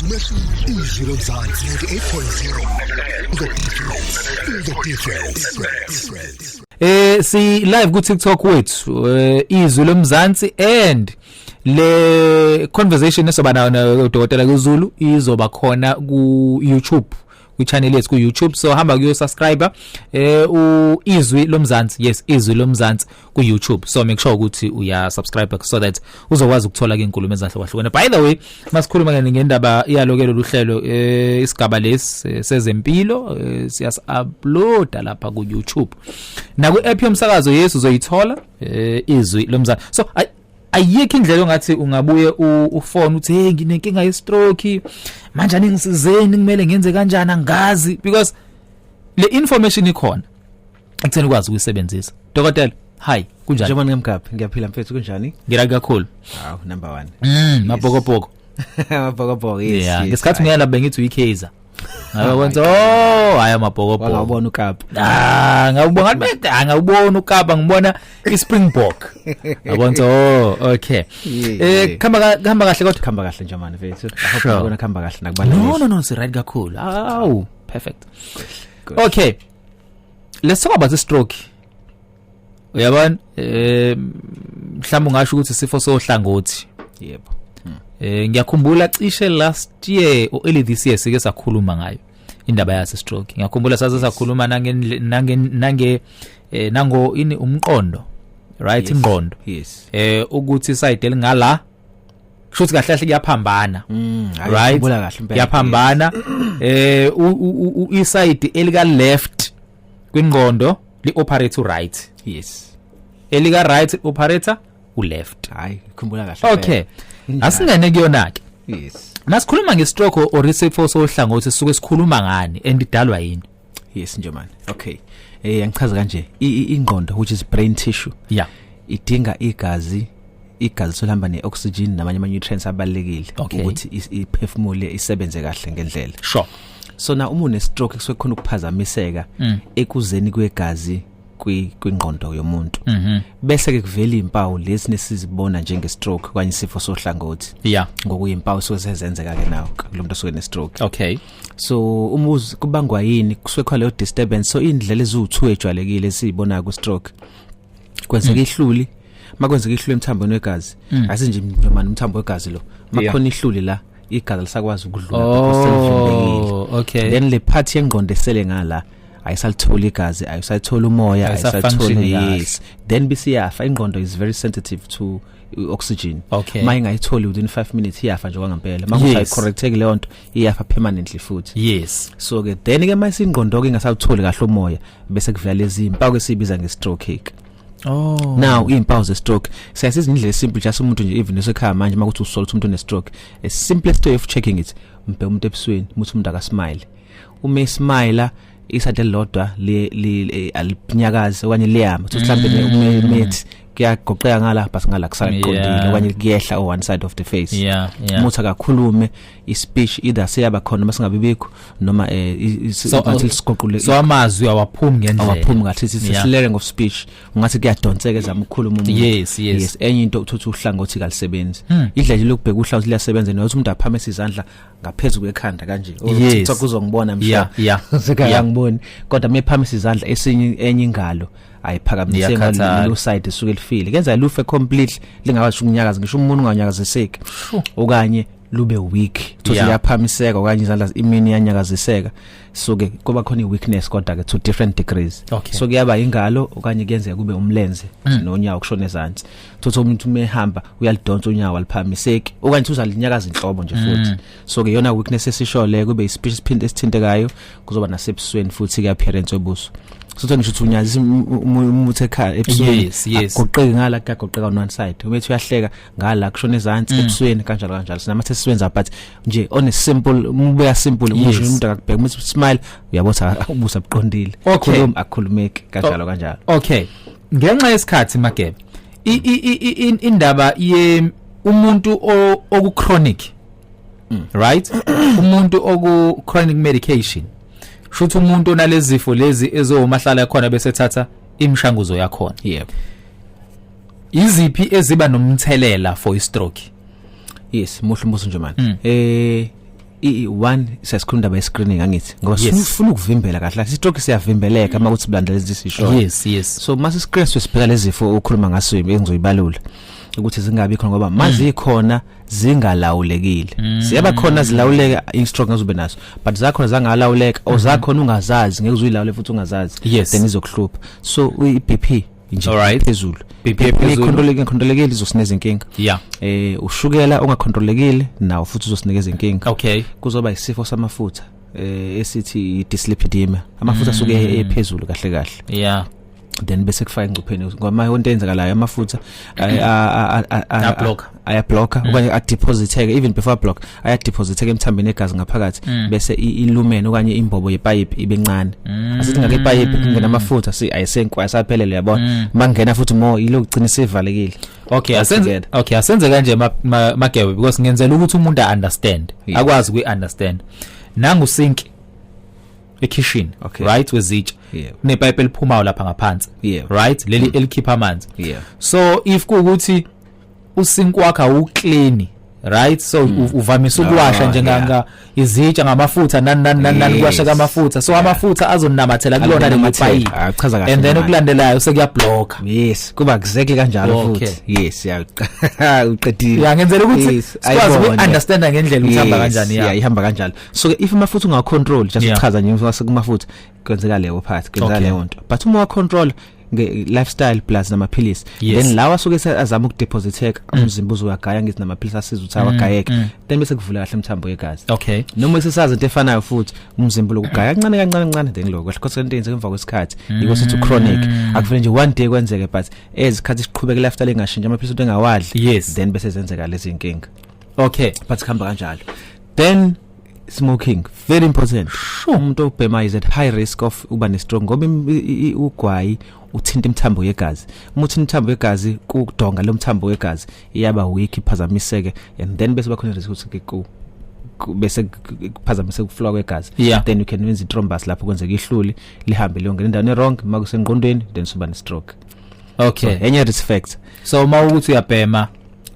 Umehluko. Izwi Lomzansi 98.0. The difference. The difference. Si live ku TikTok wethu, Izwi Lomzansi, and le conversation esoba nayo noDokotela kuZulu izoba khona ku YouTube, ku channel yethu ku YouTube. So hamba kuyo subscribe u Izwi Lomzansi, yes, Izwi Lomzansi ku YouTube. So make sure ukuthi uya subscribe so that uzokwazi ukuthola ke inkulumo ezahlukahlukene. By the way, masikhuluma ke ngendaba yalokelo luhlelo, isigaba lesi sezempilo, siyas upload lapha ku YouTube na ku app yomsakazo. Yes, uzoyithola Izwi Lomzansi. So ayikho indlela ongathi ungabuye ufone uthi, "Hey, nginenkinga ye stroke manje, aningisizeni, kumele ngenze kanjani, angazi," because le information ikhona ekutheni ukwazi ukuyisebenzisa. Dokotela, hi, kunjani? Njengoba ngemgaphi, ngiyaphila mfethu, kunjani? Ngira kakhulu. Hawu, number 1. Mabhokobhoko. Mabhokobhoko, yes. Yeah, ngesikhathi ngiyala bengithi uyiKaizer, ngabe kwenza, oh hayi, amabhokobhoko. Wangawubona uKapa? Ah, ngawubona, ngathi angawubona uKapa, ngibona iSpringbok, ngabona, oh okay. Khamba kahle kodwa? Khamba kahle nje manje mfethu. I hope ngibona khamba kahle nakubalali. No, si right kakhulu. Awu, perfect. Okay, let's talk about the stroke. Uyabona, mhlawumbe ungasho ukuthi isifo sohlangothi? Yebo. Ngiyakhumbula cishe last year or early this year sike sakhuluma ngayo indaba yase stroke. Ngiyakhumbula saze sakhuluma nange nange nange nango ini, umqondo, right? Ingqondo. Yes. Ukuthi side elingala kusho ukuthi kahle kahle kuyaphambana. Right. Ngikhumbula kahle impela. Kuyaphambana, iside elika left kwingqondo li operate right. Yes. Elika right operate u left. Hayi, ngikhumbula kahle. Okay, asingene kuyona ke. Yes. Masikhuluma ngestroke or isifo sohlangothi, sisuke sikhuluma ngani and idalwa yini? Yes nje man. Okay. Angichaza kanje. Ingqondo, which is brain tissue, idinga igazi, igazi solihamba neoxygen namanye ama nutrients abalekile ukuthi iphefumule, isebenze kahle ngendlela. So na uma une stroke kusuke khona ukuphazamiseka ekuzeni kwegazi kwingqondo yomuntu. Bese ke kuvela izimpawu lezi nesizibona njenge stroke okanye isifo sohlangothi. Ngokuyimpawu suke sezenzeka ke nawo kulo muntu osuke ne stroke. So umuzi kubangwa yini? Kusuke khona leyo disturbance. So indlela eziwu2 ejwayelekile esizibona ku stroke, kwenzeka ihluli. Makwenzeka ihluli emthambweni wegazi, asinje noma umthambo wegazi lo, makhona ihluli la, igazi lisakwazi ukudlula because selivimbekile. Oh, okay. Then le part yengqondo esele ngala ayisalithola igazi, ayisathola umoya, Ayisa-function ayisathola kahle. Yes, then bisiyafa. Ingqondo is very sensitive to oxygen. Ma ingayitholi within 5 minutes iyafa nje kwangempela. Makuthi ayicorrecteki leyo nto, iyafa permanently futhi. So ke then ke mase ingqondo ke ingasawutholi kahle umoya, bese kuvela lezi impawu esibiza nge-stroke ke. Now izimpawu ze stroke siyasiza indlela simple, just umuntu nje even esekhaya manje makuthi usola ukuthi umuntu une stroke, a simplest way of checking it, mbheka umuntu ebusweni, umuthi umuntu akasmile. Uma esmile, iside elilodwa le alinyakazi okanye liyama, uthi mhlambe uma methi kuyagoqeka ngala but ngala kusala kuqondile, okanye kuyehla on one side of the face. Umuthi akakhulume, i-speech either seyaba khona noma singabibikho, noma ngathi lisigoqule. So amazwi awaphumi ngendlela. Awaphumi kahle, it's a slurring of speech, ungathi kuyadonseka ezama ukukhuluma umuntu. Yes. Yes, enye into uthatha uhlangothi kalisebenzi. Indlela nje lokubheka uhlangothi liyasebenza nokuthi umuntu aphamise izandla ngaphezulu kwekhanda kanje. TikTok uzongibona mhla. Sekayangiboni, kodwa mephamisa izandla, esinye enye ingalo ayiphakamise Iyakhathala. ngalolu side esuke lifile, kenza lufe completely, lingakwazi ukunyakaza ngisho umuntu unganyakaziseki, okanye lube weak, thothi liyaphamiseka okanye izandla imini iyanyakaziseka. So ke kuba khona i-weakness kodwa ke to different degrees. So kuyaba ingalo okanye kuyenzeka kube umlenze nonyawo kushona ezantsi, thothi umuntu uma ehamba uyalidonsa unyawo, aliphamiseki, okanye uthi uzalinyakaza inhlobo nje futhi. So ke yona weakness esisho le, kube ispeech siphinde esithintekayo, kuzoba nasebusweni futhi ke, appearance yobuso. So ngisho ukuthi unyazisa umuthi ekhaya ebusweni, Yes. agoqeke ngala, kuyagoqeka on one side. Uma ethi uyahleka, ngala kushona ezantsi ebusweni, kanjalo kanjalo. Sinama test siwenza, but nje on a simple, umubuya simple, umusho umuntu akakubheka, umuntu smile, uyabona ubuso buqondile. Khuluma, akukhulumeki, kanjalo kanjalo. Okay, ngenxa yesikhathi Magebe, indaba ye umuntu oku chronic, right, umuntu oku chronic medication, shuthi umuntu onalezifo lezi ezomahlala khona bese thatha imishanguzo yakhona, Yebo. iziphi eziba nomthelela for i stroke? Yes, muhle umbuzo nje man. I one, siyasikhuluma indaba ye-screening, angithi, ngoba sifuna ukuvimbela kahle. Stroke siyavimbeleka uma kuthi silandela lezi sisho. yes yes So mase screen sibheka lezi zifo okhuluma ngaso engizoyibalula ukuthi zingabi khona, ngoba mazikhona zingalawulekile, siyaba khona zilawuleka, i-stroke ngazube naso, but zakhona zangalawuleka or zakhona ungazazi, ngeke uzuyilawule futhi ungazazi, then izokuhlupha. So i-BP nje phezulu. BP phezulu. Controlekile, controlekile, izosineza inkinga. Ushukela ongacontrolekile nawo futhi uzosinikeza inkinga. Kuzoba isifo samafutha esithi dyslipidemia, amafutha asuke ephezulu kahle kahle. Then bese kufaka engcupheni, ngoba into eyenzakalayo, amafutha Ayablocka. Ayablocka okanye adepositeke. Even before block, ayadepositeka emthambeni egazi ngaphakathi, bese ilumen okanye imbobo yepipe ibe ncane. Asithi ngake ipipe kungena amafutha, si ayisenkwa, ayisaphelele, yabona, mangena futhi more, ilokugcina sivalekile. Okay, asenze Altogether. Okay, asenze kanje, Magebe, because ngenzela ukuthi umuntu understand, akwazi ukuyi understand. Nangu sink ekitchen, right, wezitsha, kunepipe eliphumayo lapha ngaphansi, right, leli elikhipha amanzi. So if kuukuthi usink wakho awuclean, right, so uvamise ukuwasha njenganga izitsha ngamafutha, nani nani nani nani, kuwasha kamafutha, so amafutha azonamathela kulona leli pipe. Ah, chaza kahle And then manje. Okulandelayo sekuyablocka. Yes, kuba exactly kanjalo. Futhi yes, ya, uqedile. Ya, ngenzela ukuthi sikwazi ayibone. uku-understanda ngendlela ukuthi hamba kanjani, ya. Yeah, ihamba kanjalo. So if amafutha ungacontrol, just uchaza nje ngase kumafutha, kwenzeka leyo part, kwenzeka leyo nto, but uma wacontrol nge lifestyle plus namaphilisi, then lawa asuke azama ukudepositeka, umzimba uzowagaya, ngithi namaphilisi asiza ukuthi awagayeke, then bese kuvula kahle umthambo wegazi. Noma sesazi into efanayo futhi, umzimba lokugaya kancane kancane kancane, then lokho kahle kodwa into eyenzeka emva kwesikhathi, yiko sithi chronic. Akuvele nje one day kwenzeke, but ezikhathi siqhubeka, lifestyle engashintsha, amaphilisi into engawadli, then bese zenzeka lezi inkinga. But kuhamba kanjalo. Then smoking, very important. Umuntu obhema is at high risk of uba ne stroke, ngoba ugwayi uthinta imithambo yegazi. Uma uthinta imithambo yegazi, kudonga lo mthambo wegazi iyaba weak, iphazamiseke, and then bese bakhona risk ukuthi bese kuphazamise ukuflow kwegazi. Then you can wenza i-thrombus lapho kwenzeka ihluli lihambe liyongena endaweni wrong, makusengqondweni, then suba ne stroke. So, enye risk factor. So uma ukuthi uyabhema,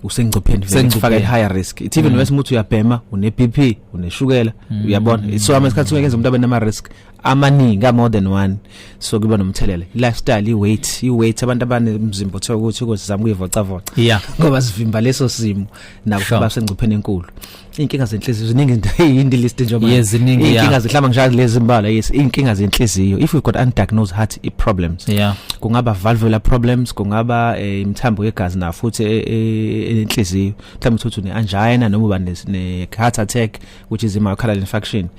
Usengcupheni vele. Usengcupheni. Kufaka i-higher risk. It's even worse ukuthi uyabhema, une BP, uneshukela, uyabona. So amasikhathi ungenza umuntu abe nama risk amaningi, a more than one, so kuba nomthelela. Lifestyle, i-weight, abantu abanemzimba othiwa ukuthi ukuzama ukuyivocavoca, ngoba sivimba leso simo nako, basengcupheni enkulu. Inkinga zenhliziyo ziningi, into yindi list nje manje. Yes, ziningi, yeah. Inkinga zihlamba ngisho lezi imbala, yes, inkinga zenhliziyo, if we've got undiagnosed heart problems, kungaba valvular problems, kungaba imithambo yegazi na futhi enhliziyo, mhlawumbe uthi une angina noma uba ne heart attack, which is myocardial infarction.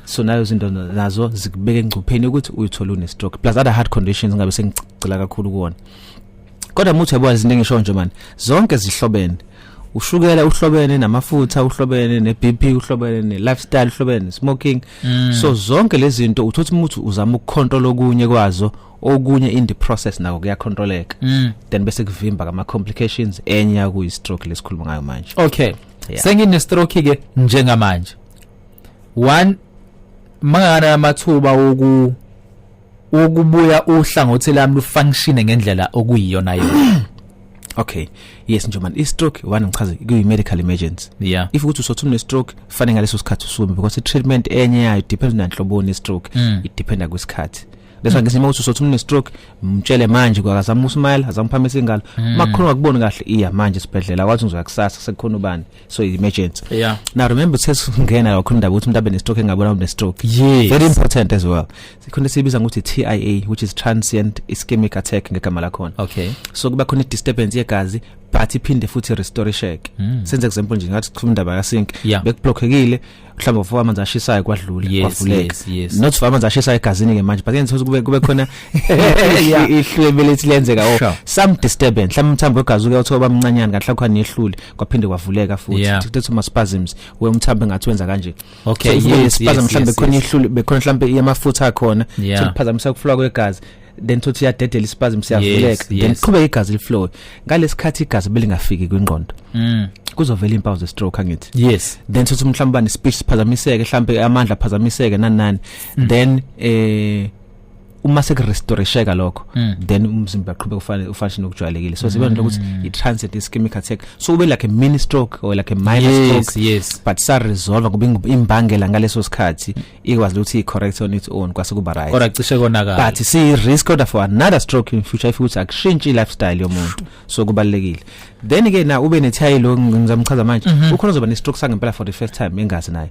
So nazo izinto nazo zikubeka engcupheni ukuthi uyithole une stroke, plus other heart conditions ngabe sengicela kakhulu kuwona. Kodwa muthi yabona izinto engisho nje man, zonke zihlobene. Ushukela uhlobene namafutha, uhlobene ne-BP, uhlobene ne-lifestyle, uhlobene ne-smoking. So zonke lezi zinto uthothi umuthi uzama ukucontrol okunye kwazo, okunye in the process nako kuyacontroleka, then bese kuvimba kama complications, enye kuyi stroke lesikhuluma ngayo manje. Sengine stroke ke njengamanje, one, mangana amathuba wokubuya uhlangothi lami lufunction ngendlela okuyiyona yona? Okay, yes nje man, i-stroke, one, ngichaze, kuyi medical emergency. If ukuthi usothi une stroke, fanele ngaleso sikhathi usume, because i-treatment enye yayo depends nanhloboni ye-stroke. It dependa kwesikhathi. That's why ngesinye ukuthi usothi une stroke, mtshele manje kwakazama usmile, azama uphakamisa ingalo, makukhona ngakuboni kahle, iya manje esibhedlela, kwathi ngizoya kusasa, sekukhona ubani. So emergency. Now remember, sesingena lokho indaba ukuthi umuntu abe ne stroke engabona une stroke. Very important as well. Sikhona sibiza ngokuthi TIA, which is transient ischemic attack ngegama lakhona. So kuba khona i-disturbance yegazi, but iphinde futhi restore. Senze example nje, ngathi sikhuluma indaba ka sink, bekublockekile, mhlawumbe ufaka amanzi ashisayo, kwadlula, kwavuleka. yes yes Not for amanzi ashisayo egazini ke manje, but yenza ukuthi kube khona ihlwebe lethi lenzeka or some disturbance, mhlawumbe umthambo wegazi uke uthoba bamncanyana kahle, khona nehlule, kwaphinde kwavuleka futhi. Kuthi ma spasms, we umthambo engathi wenza kanje. So if spasm, mhlawumbe khona ihlule, bekhona mhlawumbe yamafutha akhona, so kuphazamisa ukuflow kwegazi, then thothi iyadedela ispasm, siyavuleka, then qhubeka igazi liflow. Ngalesikhathi igazi belingafiki kwingqondo, kuzovela impawu ze stroke, angithi? Yes. Then thothi mhlawumbe bane speech siphazamiseke, mhlawumbe amandla aphazamiseke, nani nani. Then Uma sekurestoresheka lokho, then umzimba aqhubeka ufane ufunction okujwayelekile. So sibona ukuthi i transient ischemic attack, so ube like a mini stroke or like a minor stroke, but sa resolve ngoba imbangela ngaleso sikhathi ikwazi ukuthi i correct on its own, kwase kuba right. Kodwa cishe konakala. But si risk kodwa for another stroke in future if ukuthi akushintshi lifestyle yomuntu. So kubalekile. Then ke na ube ne-TIA lo ngizamchaza manje, ukhona uzoba ne-stroke sangempela for the first time engazi naye.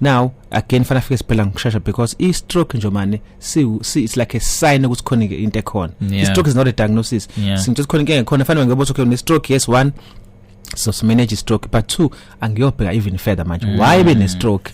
Now again, fanele afike sibhela ngokushesha because i-stroke nje mane si it's like a sign ukuthi khona into ekhona. I-stroke is not a diagnosis. Sinto khona inkinga ekhona, fanele ngiyobona, okay, une stroke, yes, one, so manage stroke, but two, angiyobheka even further manje why be ne stroke.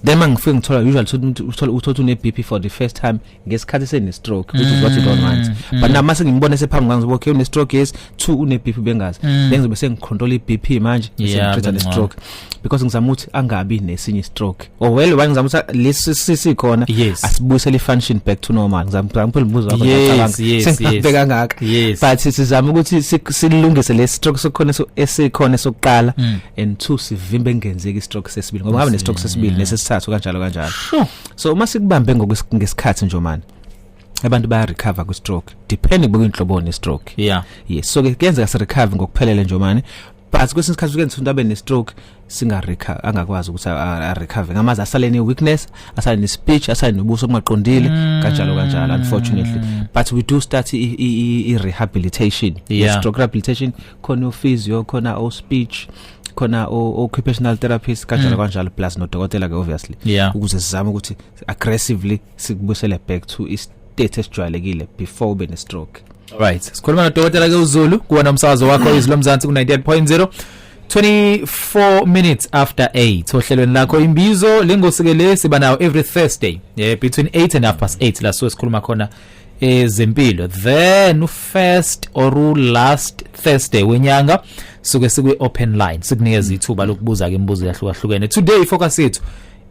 Then mangifike ngithola, usually uthola une BP for the first time ngesikhathi sene stroke, which is what you don't want. But now mase ngimbone sephambi kwami, okay, une stroke, yes, two, une BP bengazi, then ngizobe sengicontrol i BP manje, bese ngitreat ne kungcono. stroke because ngizama ukuthi angabi nesinye stroke or well, why ngizama ukuthi lesi sisikhona asibuyisele i function back to normal. Ngizama ngiphendula umbuzo wakho. Ngiyacabanga sengibheka ngaka, but sizama ukuthi silungise le stroke sokhona, so esikhona sokuqala, and two, sivimbe engenzeki stroke sesibili, ngoba ngabe ne stroke sesibili nesesithathu, kanjalo kanjalo. So uma sikubambe ngesikhathi nje manje, abantu baya recover ku stroke, depending bekuyinhlobo ne stroke. Yes, so ke kuyenzeka si recover ngokuphelele nje manje, but kwesinye isikhathi kuyenza umuntu abe ne stroke singa recover, angakwazi ukuthi a recover ngamazi, asale ne weakness, asale ne speech, asale nobuso obungaqondile, kanjalo kanjalo, unfortunately. But we do start i rehabilitation. Stroke rehabilitation, khona u physio, khona o speech, khona o occupational therapist, kanjalo kanjalo, plus nodokotela ke obviously, ukuze sizame ukuthi aggressively sikubuyisele back to i state esijwayelekile before ube ne stroke. Alright, sikhuluma nodokotela ke uZulu kuwona umsakazo wakho Izwi Lomzansi ku 98.0, 24 minutes after 8, ohlelweni lakho Imbizo. Lengosike le siba nayo every Thursday, yeah, between 8 and half past 8, la so sikhuluma khona ezempilo. Then first or last Thursday wenyanga suke sikwi open line, sikunikeza ithuba lokubuza ke imibuzo yahlukahlukene. Today focus yethu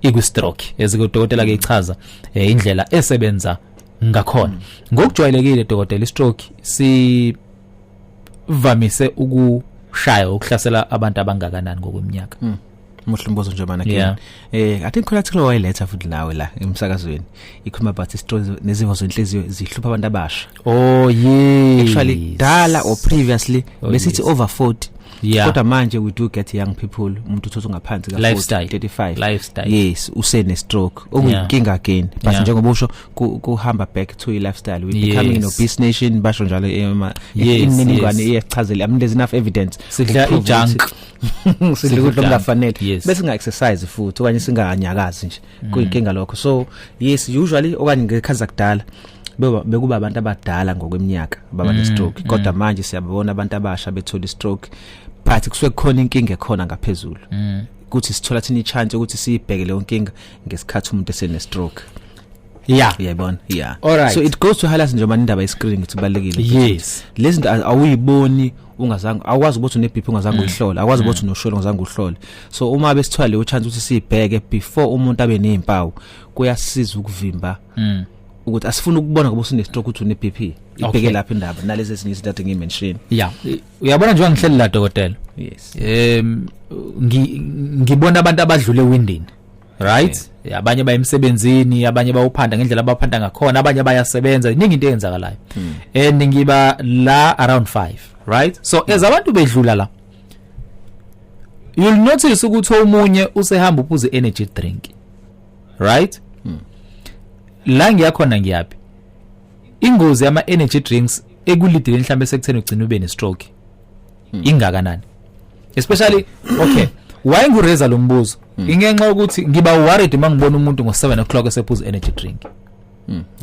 ikwi stroke, ezikudokotela ke ichaza indlela esebenza ngakhona. Ngokujwayelekile dokotela, istroke si vamise ukushaya, ukuhlasela abantu abangakanani ngokweminyaka? Muhle umbuzo nje mana. I think khona article wayiletha futhi nawe la emsakazweni, ikhuluma about istroke nezifo zenhliziyo zihlupha abantu abasha. Oh yes. Actually dala or previously besithi over 40, kodwa manje we do get young people, umuntu uthatha ngaphansi ka 40, Lifestyle. 35, Lifestyle. yes, usene stroke, okuyinkinga again. But njengoba usho, kuhamba back to i lifestyle. We becoming an obese nation, basho njalo imininingwane iyachazela. I mean, there's enough evidence Sidla ukuprove i-junk. ukuthi sidla ukudla Junk. okungafanele, bese singa exercise futhi okanye singanyakazi nje, kuyinkinga lokho. So yes, usually okanye ngekhathi zakudala bekuba abantu abadala ngokweminyaka baba ne stroke, kodwa manje siyabona abantu abasha bethola stroke, but kusuke kukhona inkinga ekhona ngaphezulu ukuthi sithola thina i-chance ukuthi siyibheke leyo nkinga ngesikhathi umuntu esene stroke. Uyayibona? Yeah. Alright. So it goes to highlight nje manje indaba ye screening ukuthi kubalekile. Lezi zinto awuyiboni ungazange, awukwazi ukuthi une BP ungazange uyihlole, awukwazi ukuthi unoshukela ungazange uhlole. So uma besithola leyo chance ukuthi siyibheke before umuntu abe nezimpawu, kuyasiza ukuvimba ukuthi asifuni ukubona ngoba usune stroke ukuthi une BP. Ibheke lapha indaba nalezi ezinye izinto ade ngimention. Yeah, uyabona njengoba ngihleli la dokotela, ngibona abantu abadlule ewindini, right? Abanye bayemsebenzini, abanye bawuphanda ngendlela abaphanda ngakhona, abanye bayasebenza, iningi into eyenzakalayo, and ngiba la around 5, right? So as abantu bedlula la, you'll notice ukuthi omunye usehamba uphuze energy drink, right? La ngiyakhona, ngiyapi ingozi yama energy drinks ekuleadeni mhlambe sekutheni ugcina ube ne stroke ingakanani especially? Okay, why ngiraise lo mbuzo? Ingenxa yokuthi ngiba worried mangibona umuntu ngo7 o'clock esephuza energy drink.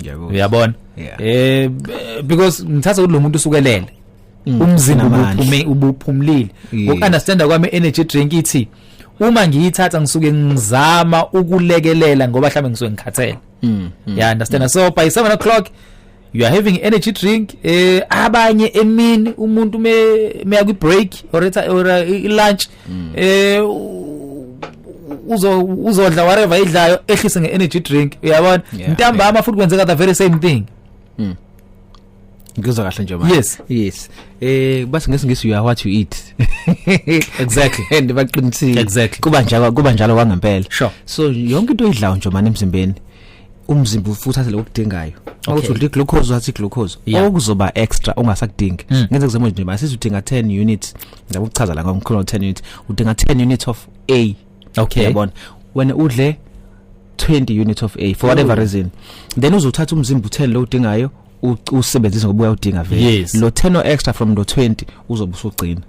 Ngiyakuzwa. Uyabona? Yeah. Because ngithatha ukuthi lo muntu usukelele umzimba unamandla. ubuphume ubuphumlile. Ngokunderstanda kwami, energy drink ithi uma ngiyithatha ngisuke ngizama ukulekelela ngoba mhlawumbe ngisuke ngikhathele. Yeah, understand? So by 7 o'clock you are having energy drink. Abanye emini umuntu me meya kwi break or i lunch, uzodla whatever idlayo, ehlise nge-energy drink, uyabona? Ntambama futhi kwenzeka the very same thing. Ngizwa kahle nje manje. Yes. Yes, bese ngesingisi, you are what you eat. And baqinisile. Kuba njalo, kuba njalo kwangempela. So yonke into oyidlayo nje manje emzimbeni Umzimba futhi uthathe lokudingayo. Ukuthi udla iglucose, uthathe iglucose okuzoba extra ongasakudingi. Ngenze kuzemo nje, masithi udinga 10 units, ngiyakuchaza la ngomkhono, 10 units, udinga 10 units of A. Yabona, wena udle 20 units of A for whatever reason, then uzothatha umzimba u10 lo udingayo usebenzise ngoba uyawudinga vele. Lo 10 o extra from lo 20 uzobe usugcina.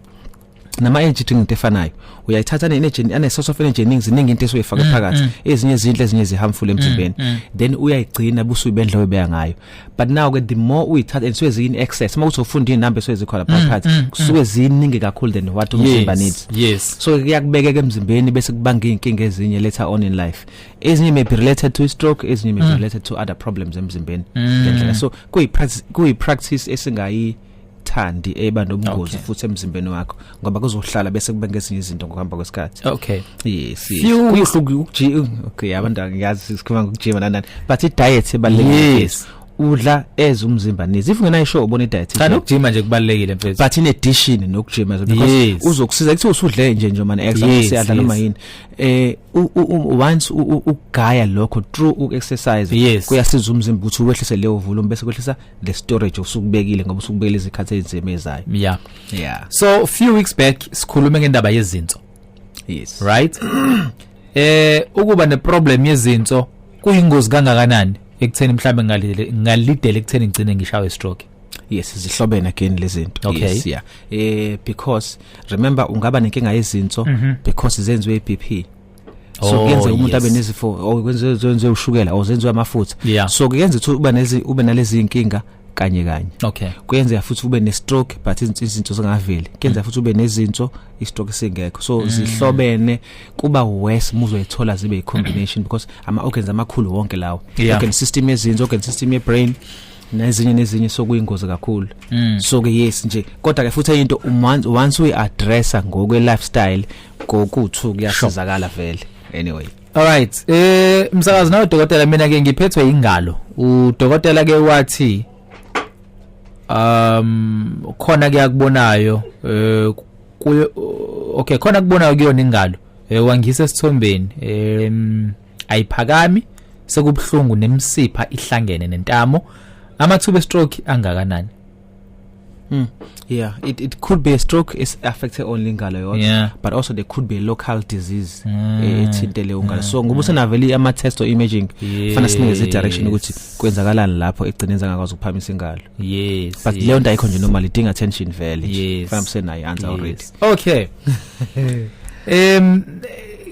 Nama energy drink into efanayo, uyayithatha ne energy, ane source of energy eningi, ziningi into esuyifaka phakathi, ezinye izinto, ezinye zi harmful emzimbeni, then uyayigcina busuyibendla obeya ngayo. But now ke, the more uyithatha and suke in excess, uma uthi ufunda inamba esuke zikhona phakathi, kusuke ziningi kakhulu than what umzimba needs. So kuyakubekeka emzimbeni bese kubanga inkinga ezinye later on in life. Ezinye may be related to stroke, ezinye may be related to other problems emzimbeni ngendlela. So kuyi practice esingayi thandi eba nobungozi futhi emzimbeni wakho, ngoba kuzohlala bese kube ngezinye izinto ngokuhamba kwesikhathi. Yes. Kuyihluka ukujima. Okay, abantu ngiyazi sikhuluma ngokujima nani nani, but i diet ebalulekile. Udla as umzimba needs. If ungenayo sure ubona i diet. Cha, nokujima nje kubalekile, mfethu. But in addition nokujima, because uzokusiza kuthi usudle nje nje man extra siyadla noma yini, once ugaya lokho through uexercise, kuyasiza umzimba ukuthi uwehlise leyo volume, bese kwehlisa the storage osukubekile, ngoba usukubekile izikhathi ezinzima ezayo. So few weeks back sikhulume ngendaba yezinso. Right, ukuba neproblem yezinso kuyingozi kangakanani ekutheni mhlambe ngalidele ekutheni ngicine ngishawe stroke? Yes, zihlobene again lezi zinto. Yes, yeah, because remember, ungaba nenkinga yezinso because zenziwe iBP. So kuyenzeka umuntu abe nezifo or kwenziwe zenziwe ushukela or zenziwe amafutha. So kuyenza ukuthi uba nezi ube nalezi inkinga kanye kanye. Kuyenzeka futhi ube ne stroke but izinto zingaveli. Kuyenzeka futhi ube nezinso, i stroke singekho. So zihlobene, kuba worse muzoyithola zibe i combination, because ama organs amakhulu wonke lawo, organ system yezinso, organ system ye brain, nezinye nezinye, so kuyingozi kakhulu. So ke yes nje, kodwa ke futhi into once we addressa ngokwe lifestyle ngokuthu kuyasizakala vele anyway. Alright, msakazi nawe dokotela, mina ke ngiphethwe ingalo. Udokotela ke wathi khona kuyakubonayo kuyo, okay, khona kubonayo kuyona ingalo. Wangisa esithombeni, ayiphakami, sekubhlungu, nemsipha ihlangene nentamo. Amathuba stroke angakanani? Yeah, it could be a stroke is affected only ingalo yodwa, but also there could be a local disease ethinte leyo ngalo. So ngoba usenaveli ama test or imaging, fana sinikeze direction ukuthi kwenzakalani lapho egcine zangakwazi ukuphamisa ingalo. But leyo nto ayikho nje normal, idinga attention vele nje. Fana usenayo answer already. Okay.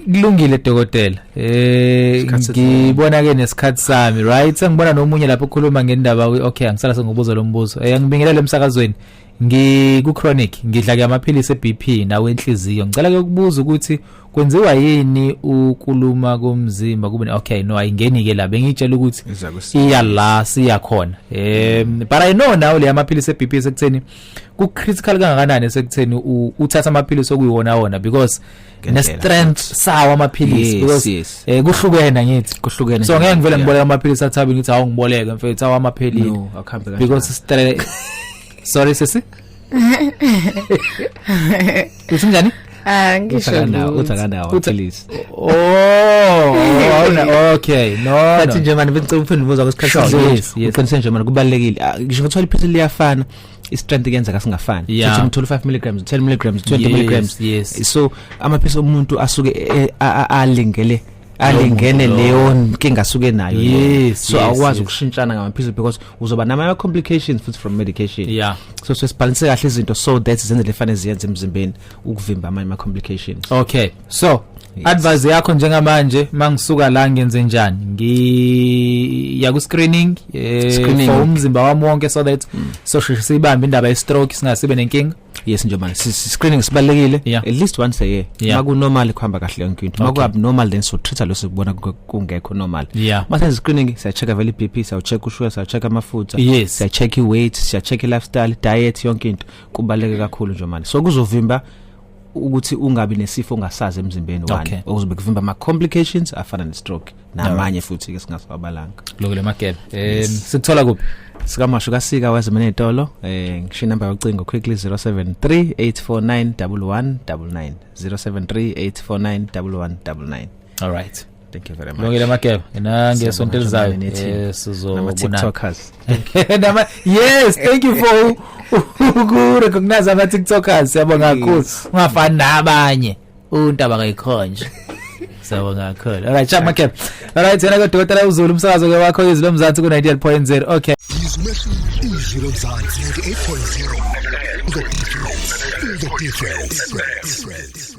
Kulungile dokotela. Isikhathi sethu. Ngibona ke nesikhathi sami, right? Sengibona nomunye lapho ukhuluma ngendaba, okay, angisala sengibuza lo mbuzo. Ngibingelele emsakazweni. Ngiku chronic, ngidla ke amaphilisi eBP nawe enhliziyo. Ngicela ke ukubuza ukuthi kwenziwa yini ukuluma komzimba kube, okay, no, ayingeni ke la, bengitshela ukuthi Iza kwesi- iya la siya khona. But I know now le amaphilisi eBP sekutheni ku critical kangakanani, sekutheni uthatha amaphilisi okuyiwona wona, because ne Ngendlela strength sawo amaphilisi, because kuhlukene ngithi. Kuhlukene. So ngeke ngivele ngiboleke amaphilisi athabi, ngithi awu ngiboleke mfethu, awu amaphilisi. No, akuhambe kanjalo. Because stress, sorry sisi, uthi njani? Ah, ngisho Uthakanawo, lutho. uthakanawo amaphilisi. Oh, awuna, okay, no. But No. nje manje bengicela uphendule umbuzo kwesikhathi. Sure, yes. Uqinisele nje manje, kubalekile. Ah, ngisho ngithola iphilisi liyafana, i-strength kuyenzeka singafani. Futhi ngithola 5 milligrams, 10 milligrams, 20 milligrams. So amaphilisi omuntu asuke alingele alingene muntu leyo nkinga asuke nayo leyo. So awukwazi ukushintshana ngamaphilisi because uzoba nama complications futhi from medication. So sesibalance kahle izinto so that zenze lefane ziyenze emzimbeni ukuvimba amanye ama complications. Okay, so advice yakho njengamanje, mangisuka la ngenze njani? Ngiya ku screening, Screening. for umzimba wami wonke, so that so sheshe sibambe indaba ye stroke, singasibe nenkinga. Yes nje manje, screening sibalekile, at least once a year. Maku normal kuhamba kahle yonke into. Maku abnormal, then so treat lo sikubona kungekho normal. Masenze screening, siya check vele iBP, siya check ushuka, siya check amafutha, siya check iweight, siya check lifestyle, diet, yonke into. Kubaleke kakhulu nje manje, so kuzovimba ukuthi ungabi nesifo ongasazi emzimbeni wani, okuzobe kuvimba ama complications afana ne stroke namanye futhi ke singasabalanga. Kulungile Magebe. Sikuthola kuphi? Sikamashu kasika wezimene ezitolo. Ngisho inamba yocingo quickly, 0738491199, 0738491199. All right. Thank you very much. Longile Mageba, nangesonto elizayo Siyabonga, eh Nama sizobonana. TikTokers. Nama, yes, thank you for uku recognize ama TikTokers. Siyabonga kakhulu. Ungafani nabanye. Untaba kayikhonje. Siyabonga kakhulu. Alright, sharp Mageba. Alright, yena ke Dr. uZulu, umsakazo ke wakho Izwi Lomzansi ku 98.0. Okay. Izwi Lomzansi 98.0. The difference. The difference.